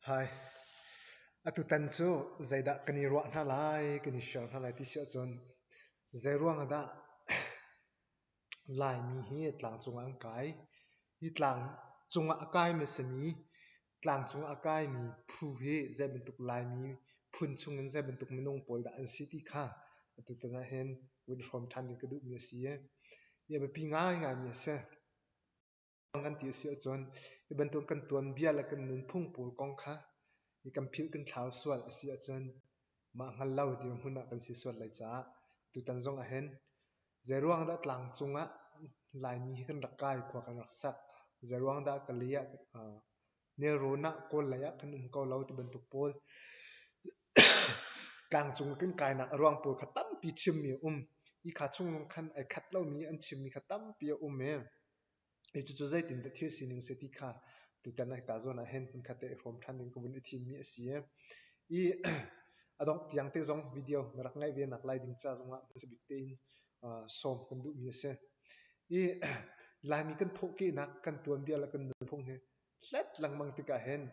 Hai. Atutan cu zeidah kan i ruah hna lai, kan i share hna lai ti si ahcun zeiruang ah dah Laimi hi tlangcung ah an kai. Hi tlangcung ah a kaimi a simi, tlangcung ah a kaimi phu hi zei bantuk Laimi phun chungin zei bantuk minung pawl dah an si ti kha atutan ah hin vun i hrawm ṭhan ding ka duhmi a si i hi a biapi ngaingaimi a si. Kan ti a si ahcun hi bantuk kan tuanbia le kan nunphung pawl kong kha hi kan philh kan thlau sual a si ahcun mah hngal lo dirhmun ah kan si sual lai caah tutan zong ah hin zeiruang dah tlangcung ah Laimi hi kan rak kai, khua kan rak sak, zeiruang dah Kalay ah nelrawn ah Kawl lei ah kan um ko lo ti bantuk pawl tlangcung kan kainak a ruang pawl kha tampi chimmi a um. Hi kha chung khan ai khat lomi an chimmi kha tampi a um i Hi cucu zeitindah thil sining a si ti kha tutan ah hika zawn ah hin hmunkhat te i hrawm ṭhan ding ka vun i thimmi a si i a dongh tiang te zong video na rak ngaih ve nak lai ding ca zongah hmasa bik tein sawm kan duhmi a si. I Laimi kan thawhkehnak kan tuanbia le kan nunphung hi hlet lengmang tikah hin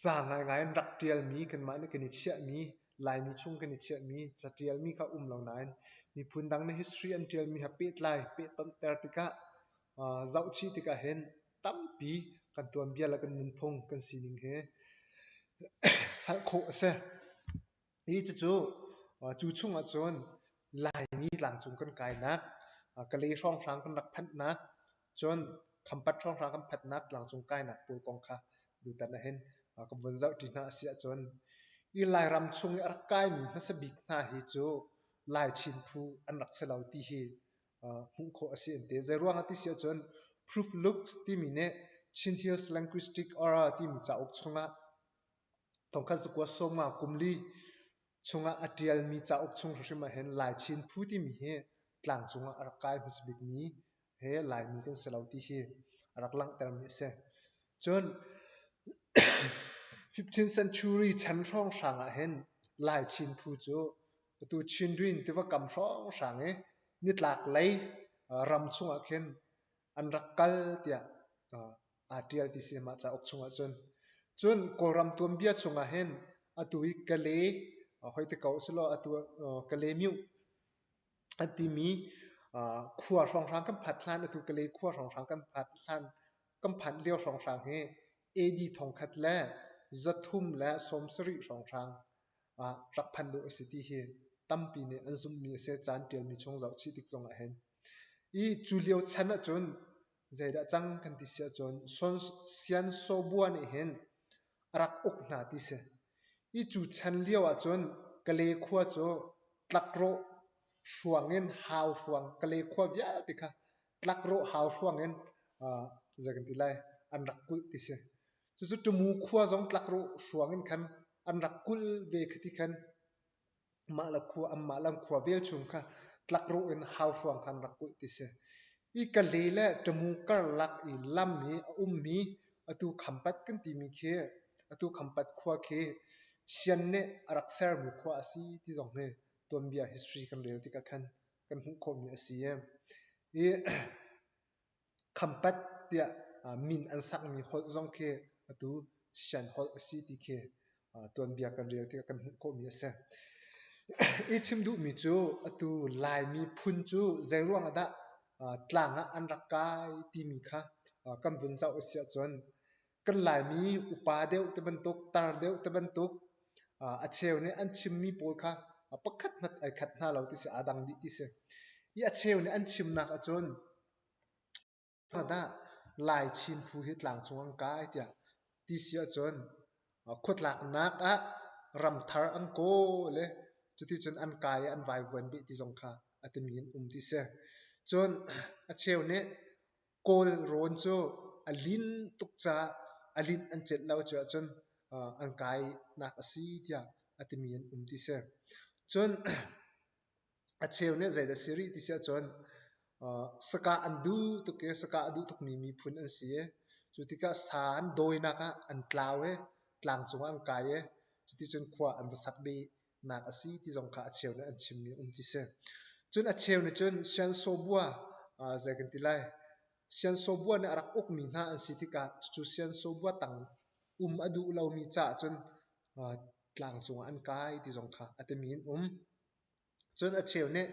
Ca ngaingai in rak ṭialmi kanmah nih kan i chiahmi, Laimi chung kan i chiahmi caṭialmi kha um lo nain miphun dang nih history an ṭialmi he pehtlai, pehtonhter tikah, zohchih tikah hin tampi kan tuanbia le kan nunphung kan sining hi hngalh khawh a si. Hi cucu cu chungah cun Laimi tlangcung kan kainak, Kalay hrawnghrang kan rak phanhnak, cun Khampat hrawnghrang kan phanhnak tlangcung kainak pawl kong kha tutan ahhin kan vun zohṭi hna a si ahcun hi Lairam chung i a rak kaimi hmasa bik hna hi cu Lai Chin phu an rak si lo ti hi hmuh khawh a si an ti. Zeiruang ah ti si ahcun Proof Looks timi nih Chin Hills Linguistic Aura timi cauk chungah Thongkhat zakua sawmnga kum li chungah a ṭialmi cauk chung hrimhrim ah hin Lai Chin phu timi hi tlangcung ah a rak kai hmasa bikmi he Laimi kan si lo ti hi a rak langhtermi a si. Cun 15th century chan hrawnghrang ah hin Lai Chin phu cu atu Chindwin tiva kam hrawnghrang i nitlak lei ram chungah khin an rak kal tiah aa ṭial ti si mah cauk chungah cun. Cun Kawlram tuanbia chungah hin atu i Kalay hoi te ko usulaw atu Kalaymyo an timi khua hrawnghrang kan phat hlan atu Kalay khua hrawnghrang kan phat hlan kan phanh lio hrawnghrang hi AD 1370 hrawnghrang ah rak phan dawh a si ti hi tampi nih an zumhmi a si. Caan ṭialmi chung zoh chih tik zongah hin. I cu lio chan ahcun Zeidah cang kan ti si ahcun Siansobua nih hin a rak uk hna ti si. Hi cu chan lio ahcun Kalay khua cu tlakrawh hruang in hau hruang Kalay khua vialte kha tlakrawh hau hruang in zei kan ti lai an rak kulh ti si. Cucu Tumu khua zong tlakrawh hruang in khan an rak kulh ve khi ti khan Mah le khua anmah le an khua velchum kha tlakrawh in hauhruang kha an rak kulh ti si. Hi Kalay le Tamu karlak i lam i a ummi atu Khampat kan timi khi atu Khampat khua khi Sian nih a rak sermi khua a si ti zong hi tuanbia history kan rel tikah khan kan hmuh khawhmi a si. I Khampat tiah min an sakmi holh zong khi atu Shan holh a si ti khi tuanbia kan rel tikah kan hmuh khawhmi a si. I chim duhmi cu atu Laimi phun cu zeiruang ah dah tlang ah an rak kai timi kha kan vun zoh a si ahcun kan Laimi upa deuh ti bantuk, tar deuh ti bantuk a cheu nih an chimmi pawl kha pakhat hmanh ai khat hna lo ti si, aa dang dih ti si. Hi a cheu nih an chimnak ahcun dah Lai Chin phu hi tlangcung an kai tiah ti si ahcun khuatlaknak ah ramthar an kawl i cuticun an kai i an vaivuan beh ti zong kha a timi in um ti si. Cun a cheu nih Kawl rawn cu a lin tuk caah a linh an celh lo cu ahcun an kainak a si tiah a timi an um ti si. Cun a cheu nih zeidah si rih ti si ahcun sakah an duh tuk i sakah a duh tukmi miphun an si i cu tikah sa an dawinak ah an tlau i tlang cungah an kai i cuticun khua an va sak ve nak a si ti zong kha a cheu nih an chimmi um ti si. Cun a cheu nih cun Siansawbua zei kan ti lai Siansawbua nih a rak ukmi hna an si tikah cucu Siansawbua tang Um a duh lomi caah cun tlang cungah an kai ti zong kha a timi an um. Cun a cheu nih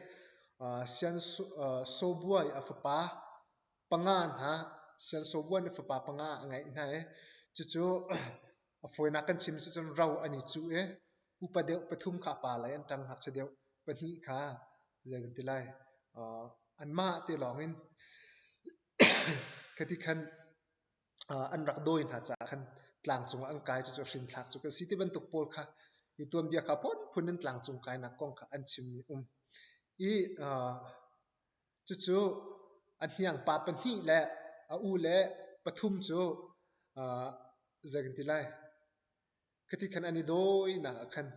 Sian Sawbua i a fapa panga hna, Sian Sawbua nih fapa panga a ngeih hna i cucu a fawinak kan chim si cun ro an i cuh i upa deuh pathum kha a pa lei an ṭang, ngakchia deuh pahnih kha zei kan ti lai anmah te lawng in khati khan an rak dawi hna caah khan tlangcung ah an kai. Cucu hrinthlak cu kan si ti bantuk pawl kha hi tuanbia kha phunphun in tlangcung kainak kong kha an chimmi um. I cucu a hniangpa pahnih le a u le pathum cu zei kan ti lai Khati khan an i dawinak ah khan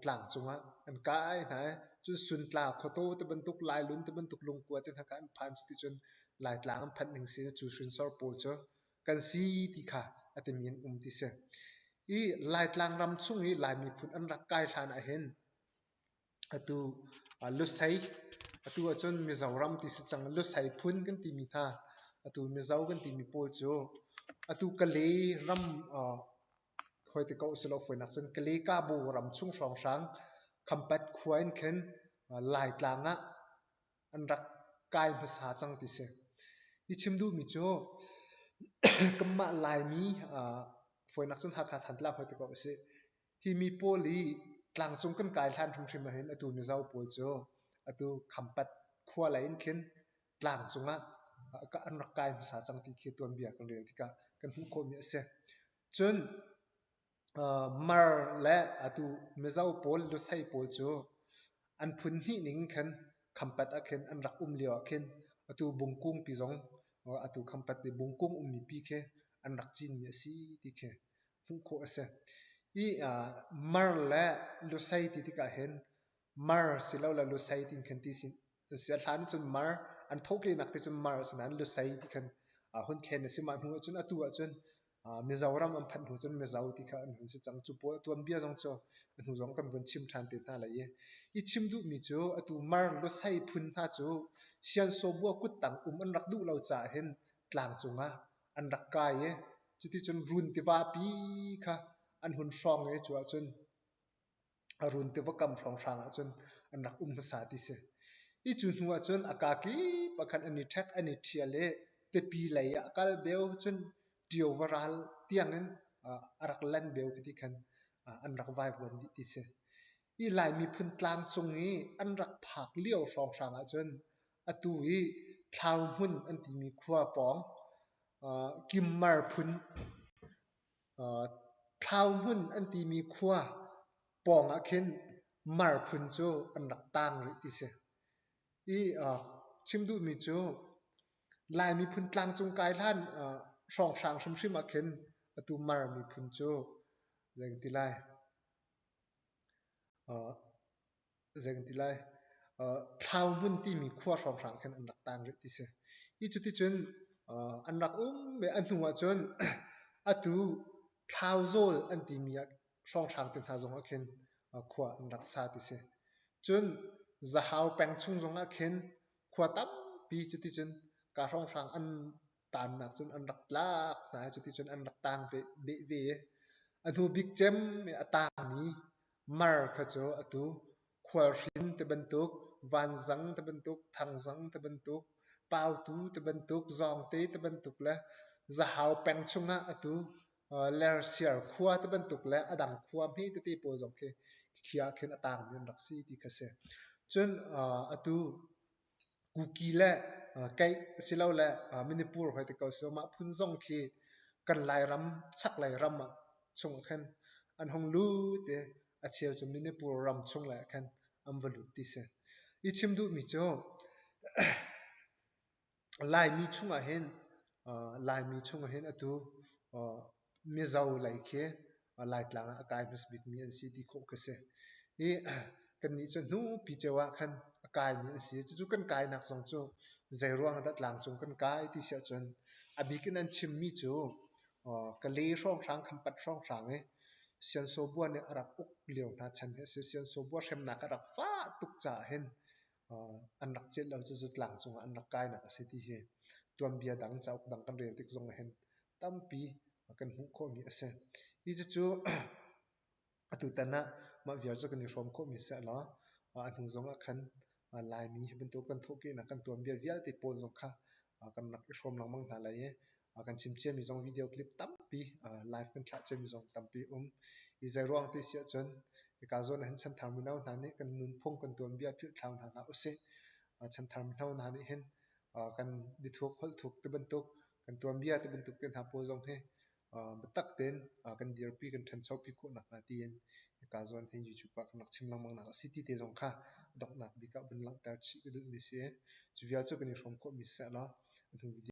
tlang cungah an kai hna i cun Suntla khuataw ti bantuk, Lailun ti bantuk lungkua te hna kha an phan. Cuticun Laitlang an phanh ning si cu hrinsor pawl cu kan si ti kha a timi an um ti si. I Laitlang ram chung i Lai miphun an rak kai hlan ahhin Atu Lusei, atu ahcun Mizoram ti si cang. Lusei phun kan timi hna, atu Mizo kan timi pawl cu atu Kalay ram hoi ti ko usih law fawinak cun Kalay Kabaw ram chung hrawnghrang Khampat khua in khin Laitlang ah an rak kai hmasa cang ti si. Hi chim duhmi cu kanmah Laimi fawinak cun Hakha Thantlang hoi ti ko usih. Hi mi pawl i tlangcung kan kai hlan hrimhrim ahhin atu Mizo pawl cu atu Khampat khua lei in khin tlangcung ah an rak kai hmasa cang ti khi tuanbia kan rel tikah kan hmuh khawhmi a si. Cun Mar le atu Mizo pawl, Lusei pawl cu an phun hnih ning khan Khampat ah khin an rak um lio ah khin atu Bungkung pi zong atu Khampat i Bungkung ummi pi khi an rak cinmi a si ti khi hmuh khawh a si. Hi Mar le Lusei ti tikah hin Mar silole Lusei ti khan ti si a hlan cun Mar an thawhkehnak te cun Mar a si nain Lusei ti khan hun thlen a si. Mah hnu ahcun atu ahcun Mizoram an phanh hnu cun Mizo ti kha an hun si cang. Cu pawl tuanbia zong cu a hnu zong kan vun chim ṭhan te hna lai i i chim duhmi cu atu Mar Lusei phun hna cu Siansawbua kuttang um an rak duh lo caah hin tlangcung ah an rak kai i cuticun Run tivapi kha an hun hrawng i cu ahcun Run tiva kam hrawnghrang ahcun an rak um hmasa ti si. I cu hnu ahcun a kaa kip ah khan an i ṭhek an i ṭhial i tipi lei ah a kal beo cun Ṭio va ral tiangin a rak lan beo khi ti khan an rak vaivuan dih ti si. Hi Lai miphun tlangcung i an rak phak lio hrawnghrang ahcun atu i Thlau hmun an timi khua pawng Kimmar phun Thlau hmun an timi khua pawng ah khin Mar phun cu an rak taang rih ti si. I chim duhmi cu Lai miphun tlangcung kai hlan hrawnghrang hrimhrim ah khin atu Mar miphun cu zei kan ti lai zei kan ti lai Thlau hmun timi khua hrawnghrang khin an rak taan rih ti si. Hi cuticun an rak um i a hnu ahcun atu Thlau zawl an timi ah hrawnghrang te hna zong ah khin khua an rak sa ti si. Cun Zahau peng chung zong ah khin khua tampi cuticun ka hrawnghrang an taannak cun an rak tlak hna i cuticun an rak taang ve, beh ve i a hnu bik cem i a taangmi mar kha cu atu khualhrin ti bantuk, vanzang ti bantuk, thangzang ti bantuk, pautu ti bantuk, zawngte ti bantuk le zahau peng chungah atu Lersiar khua ti bantuk le a dang khua hme tete pawl zong khi khi ah khin a taangmi an rak si ti kha si. Cun atu Kuki le Keih asilole Manipur hoi ti ko seh mah phun zong khi kan Lairam chaklei ram ah chungah khin an hung lut i a cheu cu Manipur ram chung lei ah khin an va lut ti si. I chim duhmi cu Laimi chungah hin Laimi chungah hin atu Mizo lei khi Laitlang ah a kai hmasa bikmi an si ti khawh khi si. Hi kannih cu hnupi cio ah khan a kaimi an si. Cucu kan kainak zong cu zeiruang ah dah tlangcung kan kai ti si ahcun a bik in an chimmi cu Kalay hrawnghrang, Khampat hrawnghrang i Siansawbua nih a rak uk lio hna chan hi a si. Siansawbua hremnak a rak fah tuk caah hin an rak celh lo. Cucu tlangcung ah an rak kainak a si ti hi tuanbia dang, cauk dang kan rel tik zong ah hin tampi. kan hmuh khawhmi a si. Hi cucu atutan ah mah vial cu kan i hrawm khawhmi seh law a hnu zong ah khan Laimi hi bantuk kan thawhkehnak kan tuanbia vialte pawl zong kha kan rak i hrawm lengmang hna lai i kan chim ciami zong video clip tampi live kan thlah ciami zong tampi um. I zeiruang ti si ahcun hika zawn ah hin chanthar mino hna nih kan nunphung kan tuanbia philhthlau hna hlah usih. Chanthar mino hna nih hin kan biathuk holhthuk ti bantuk kan tuanbia ti bantuk te hna pawl zong hi biatak tein kan dirpi kan ṭhanchopi khawh nakhnga tiin hika zawn hi YouTube ah kan rak chim lengmang nak a si ti te zong kha donghnak bik ah vun langhter chih ka duhmi si. Cu vial cu kan i hrawm khawhmi seh law a hnu video.